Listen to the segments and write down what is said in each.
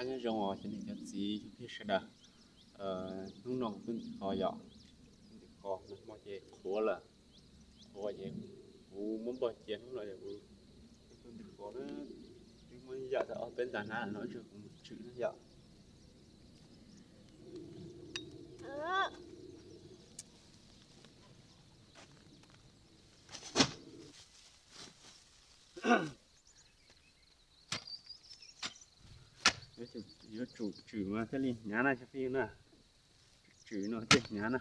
Nyob zoo os cov niam cov txiv kwv tij sawv daws. Hnub no kuv tuaj ntim qos yom, ntim qos nag hmo ces qhuav lawm, qhuav ces kuv muab npog cia hnub no ces kuv tuaj ntim qos na, twb muab yawm tau ob peb ntag hnab no tseg kuv mus tswm na yom. Yuav tsum tswm mas thiaj li hnyav na cov phooj ywg na, tswm no thiaj hnyav na.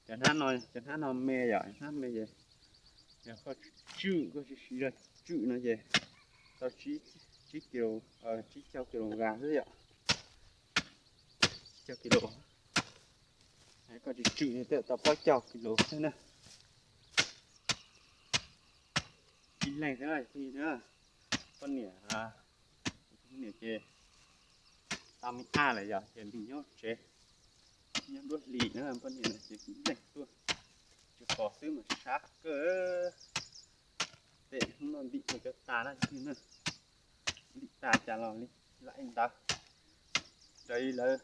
Cov hnab no, cov hnab no me yom, hnab me ces yog koj tswm, koj siv zog tswm no ces tau tsib kis, tsib caug kis lus gas xwb yom, tsib caug kis lus. Koj tsis tswm no tej tau plaub caug kis lus xwb na. Ib leeg xwb na, poj niam, poj niam ces tau me ab lawm yom, ces nws nyob tsev, nyob nruab hlis na, poj niam ces ib leeg tuaj tswm qos xwb mas sab kawg. Tej hnub no ntim cov tas na, ntim tas cas los li lam ntawd, raws li lawv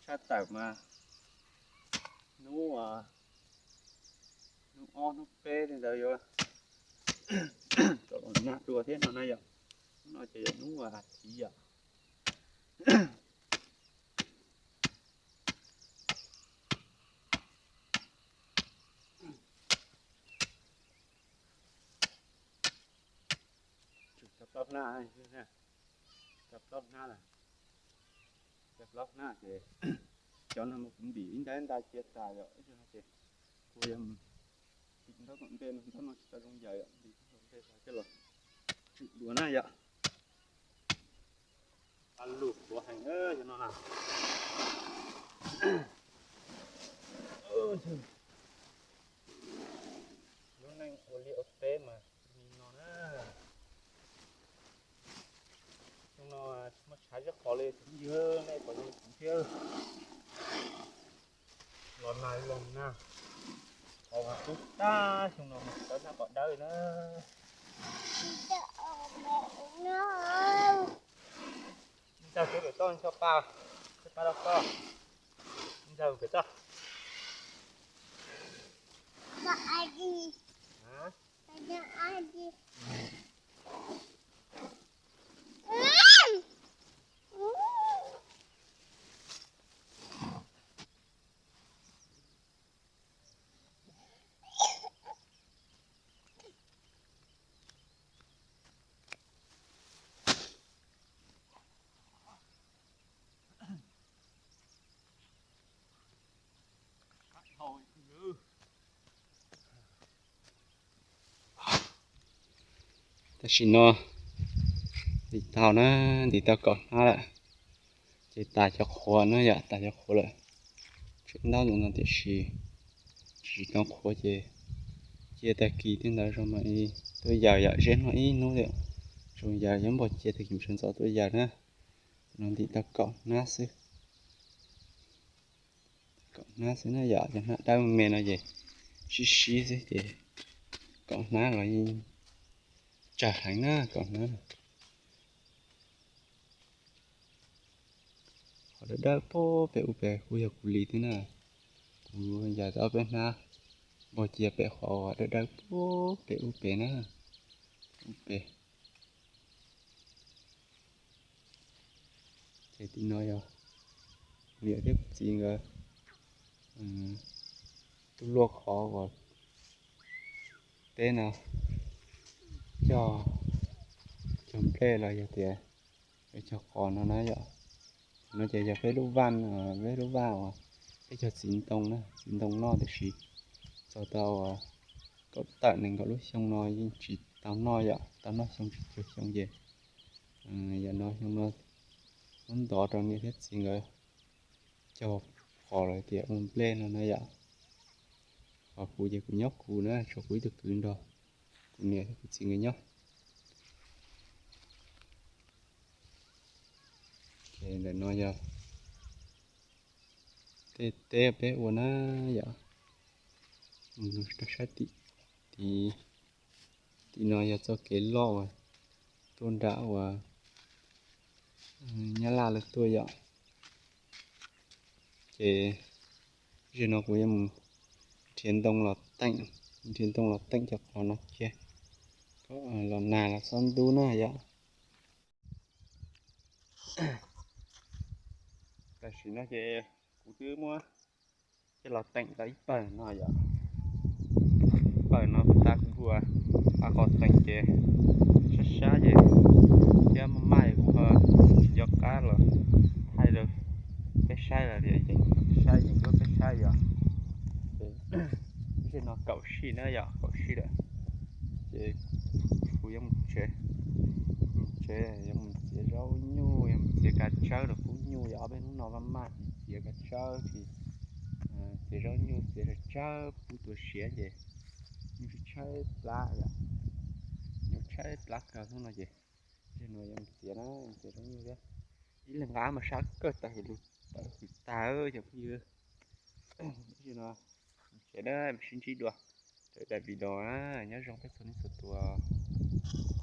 tshaj tawm mas hnub, hnub ob hnub peb li ntawd yuav tau los nag dua thiab no na yom. Hnub no ces yog hnub as thiv yom. Tswm tau plaub hnab, tau plaub hnab lawm, tau plaub hnab ces cov no mas kuv ntim ib nta ib nta cia tas yom, ces kuv yog ntim ntaub tom ntej no, ntaub no tsis tau zoo yawm yom, ntim ntaub tom ntej coj los tswm dua na yom. Pab lug puav heev cov no na. Lub neej ua liaj ua teb mas li no na. Xyoo no tsis muaj tshav zeb qos li, tus ywg nej pom zoo li kuv thiab. Los nag los nag, qos mas kub tag, xyoo no mas tsis tau hnab qos dawb na. Ntxawg kuv pem toj ncho pa, ncho pa rau koj. Ntxawg pem toj. Tam sim no ntim tau na, ntim tau kaum hnab lawm, ces tas cov qhuav na yom, tas cov qhuav lawm. Tseem ntaub ntawm no tiam sis tsis tau qhuav ces cia tag kis tej ntawd zoo mas tuaj yawm yom, zeb no ib hnub zoo yawm, yuav npog cia tag kis sawv ntxov tuaj yawm na. No ntim tau kaum hnab xwb. Kaum hnab xwb na yom, cov hnab dawb me no ces sib sib xwb ces kaum hnab los yeej tsawg heev na, kaum hnab. Qhov dawb dawb puag pem ub pem kuj yog kuv li thiab na. Kuv yawm tau ob peb hnab npog cia pem qhov dawb dawb puag pem ub pem na, ub pem. Ces tim no yog kuv niam thiab kuv txiv nkawd tuaj luaj qhov uas teb no, cog, cog nplej los yog tias cog qos no na yom. No ces yog peb lub vaj, peb lub vaj uas peb cog txiv ntoo na, txiv ntoo noj tiam sis txog tau kaum tawm nees nkaum lub xyoo no yeej tsis tau noj yom, tau noj xyoo tsib caug xyoo ces yam no xyoo no muab ntov rau niam thiab txiv nkawd cog qos los tias ua nplej no na yom. Qhov kuv ces kuv nyob kuv na, tshuav kuv ib tug kwv nrog kuv niam thiab kuv txiv nkawd nyob. Ces ntawm no yog tej teb peb ua na yom. Rau sab tim, tim, tim no yog txoj kev loj uas tuaj nram uas Nyab Laj lawv tuaj yom. Ces tam sim no kuv yuav mus nrhiav ntoo los teem, nrhiav ntoo los teem cov qhov no cia, los nag los xob ntub na yom. Tam sim no ces kuv twb muab coj los teem tau ib pawg no yom. Ib pawg no tas kuv ua qhov teem ces sab sab ces thiab maj maj kuv ho tsis nco qab los thaij rau peb saib los tias yeej saib yeej duab peb saib yom. Ces tam sim no kaum sij na yom, kaum sij lawm. Ces kuv yuav mus tsev, mus tsev yuav mus txiav zaub nyuj, yuav mus txiav kav tsawb rau pub nyuj yom. Ob peb hnub no maj maj tsis txiav kav tsawb, tsis txiav zaub nyuj, txiav tsawb pub tua siav ces nyuj tshaib plab yom, nyuj tshaib plab kawg hnub no ces tam sim no yuav mus txiav na, txiav zaub nyuj thiab. Ib leeg nqa mas sab kawg, tawm hws lug tawm hws tag cov phooj ywg. Tam sim no tsev na, sib ntsib dua rau daim video na, nyob zoo peb txhua leej txhua tus.